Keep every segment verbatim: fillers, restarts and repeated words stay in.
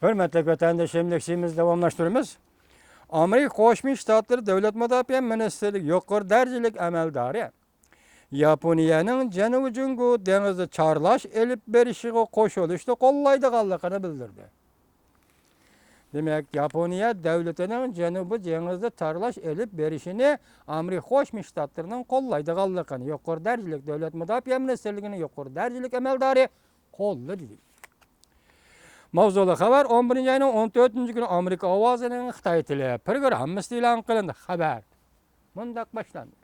ھۆرمەتلىك ۋەتەنداشلىرىم، لېكسىيىمىزنى داۋاملاشتۇرىمىز. ئامېرىكا قوشما شتاتلىرى دۆلەت مۇداپىئە مىنىستىرلىكى يۇقىرى دەرىجىلىك ئەمەلدارى ياپونىيەنىڭ جەنۇبىي جۇڭگو دېڭىزدا چارلاش ئېلىپ بېرىشىغا قوشۇلۇشنى قوللايدىغانلىقىنى بىلدۈردى. دېمەك، ياپونىيە دۆلىتىنىڭ جەنۇبىي دېڭىزدا چارلاش ئېلىپ بېرىشىنى ئامېرىكا قوشما شتاتلىرىنىڭ قوللايدىغانلىقىنى يۇقىرى دەرىجىلىك دۆلەت مۇداپىئە مىنىستىرلىكىنىڭ يۇقىرى دەرىجىلىك ئەمەلدارى قوللىدى. ماۋزۇلۇق خەۋەر ئون بىرىنچى ئاينىڭ ئون تۆتىنچى كۈنى ئامېرىكا ئاۋازىنىڭ خىتاي تىلى پروگراممىسىدا ئېلان قىلىندى. خەۋەر مۇنداق باشلاندى.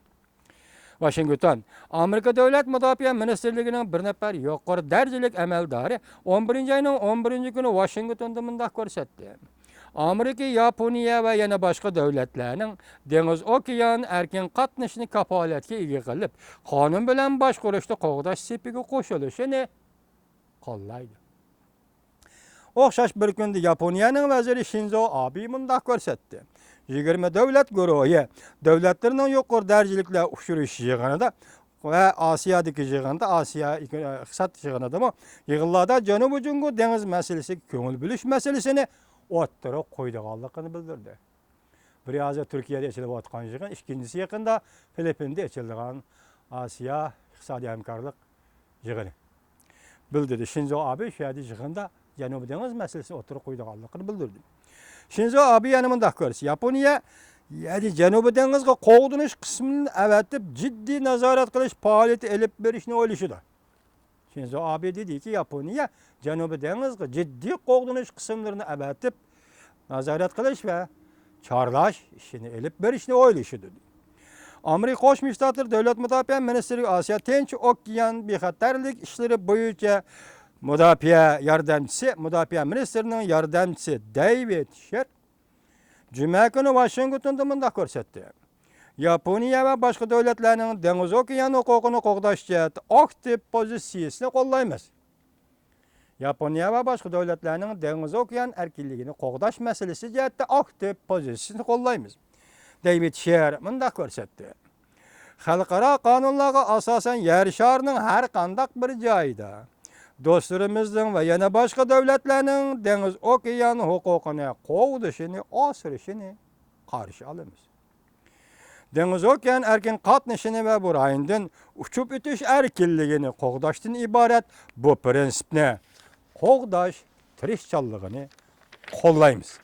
ۋاشىنگتون. ئامېرىكا دۆلەت مۇداپىئە مىنىستىرلىكىنىڭ بىر نەپەر يۇقىرى دەرىجىلىك ئەمەلدارى ئون بىرىنچى ئاينىڭ ئون بىرىنچى كۈنى ۋاشىنگتوندا مۇنداق كۆرسەتتى. ئامېرىكا، ياپونىيە ۋە يەنە باشقا دۆلەتلەرنىڭ دېڭىز ئوكيان ئەركىن قاتنىشىنى كاپالەتكە ئىگە قىلىپ، قانۇن بىلەن باشقۇرۇشنى قوغداش سېپىگە قوشۇلۇشىنى قوللايدۇ. ئوخشاش بىر كۈندە ياپونىيەنىڭ ۋەزىرى شىنزو ئابې مۇنداق كۆرسەتتى. يىگىرمە دۆلەت گۇرۇھى دۆلەتلىرىنىڭ يۇقىرى دەرىجىلىكلەر ئۇچرىشىش يىغىنىدا ۋە ئاسىيادىكى يىغىندا، ئاسىيا ئىقتىساد يىغىنىدىمۇ يىغىنلاردا جەنۇبىي جۇڭگو دېڭىز مەسىلىسىگە كۆڭۈل بۆلۈش مەسىلىسىنى ئوتتۇرىغا قويىدىغانلىقىنى بىلدۈردى. بىر ھازىر تۈركىيەدە ئېچىلىۋاتقان يىغىن، ئىككىنچىسى يېقىندا فىلىپپىندا ئېچىلىدىغان ئاسىيا ئىقتىسادىي ھەمكارلىق يىغىنى. بىلدۈردى. شىنزو ئابې شۇ يەردە يىغىندا جەنۇبىي دېڭىز مەسىلىسىنى ئوتتۇرىغا قويىدىغانلىقىنى بىلدۈردى. شىنزو ئابې يەنە مۇنداق كۆرسىتى، ياپونىيە، يەنى جەنۇبىي دېڭىزغا قوغدىنىش قىسمىنى ئەۋەتىپ، جىددىي نازارەت قىلىش پائالىيىتى ئېلىپ بېرىشنى ئويلىشىدۇ. شىنزو ئابې دېدىكى، ياپونىيە جەنۇبىي دېڭىزغا جىددىي قوغدىنىش قىسىملىرىنى ئەۋەتىپ، نازارەت قىلىش ۋە چارلاش ئىشىنى ئېلىپ بېرىشنى ئويلىشىدۇ. ئامېرىكا قوشما شتاتلىرى دۆلەت مۇداپىئە مىنىستىرلىكى ئاسىيا تىنچ ئوكيان بىخەتەرلىك ئىشلىرى بويىچە مۇداپىئە ياردەمچىسى، مۇداپىئە مىنىستىرىنىڭ ياردەمچىسى دەيۋىد شېر جۈمە كۈنى ۋاشىنگتوندا مۇنداق كۆرسەتتى. ياپونىيە ۋە باشقا دۆلەتلەرنىڭ دېڭىز ئوكيان ھوقۇقىنى قوغداش جەھەتتە ئاكتىپ پوزىتسىيىسىنى قوللايمىز. ياپونىيە ۋە باشقا دۆلەتلەرنىڭ دېڭىز ئوكيان ئەركىنلىكىنى قوغداش مەسىلىسى جەھەتتە ئاكتىپ پوزىتسىيىسىنى قوللايمىز. دەيۋىد شېر مۇنداق كۆرسەتتى. خەلقئارا قانۇنلارغا ئاساسەن يەر شارىنىڭ ھەر قانداق بىر جايىدا دوستلىرىمىزنىڭ ۋە يەنە باشقا دۆلەتلەرنىڭ دېڭىز ئوكيان ھوقۇقىنى قوغدىشىنى، ئاسرىشىنى قارشى ئالىمىز. دېڭىز ئوكيان ئەركىن قاتنىشىنى ۋە بۇ رايوندىن ئۇچۇپ ئۆتۈش ئەركىنلىكىنى قوغداشتىن ئىبارەت بۇ پىرىنسىپنى قوغداش تىرىشچانلىقىنى قوللايمىز.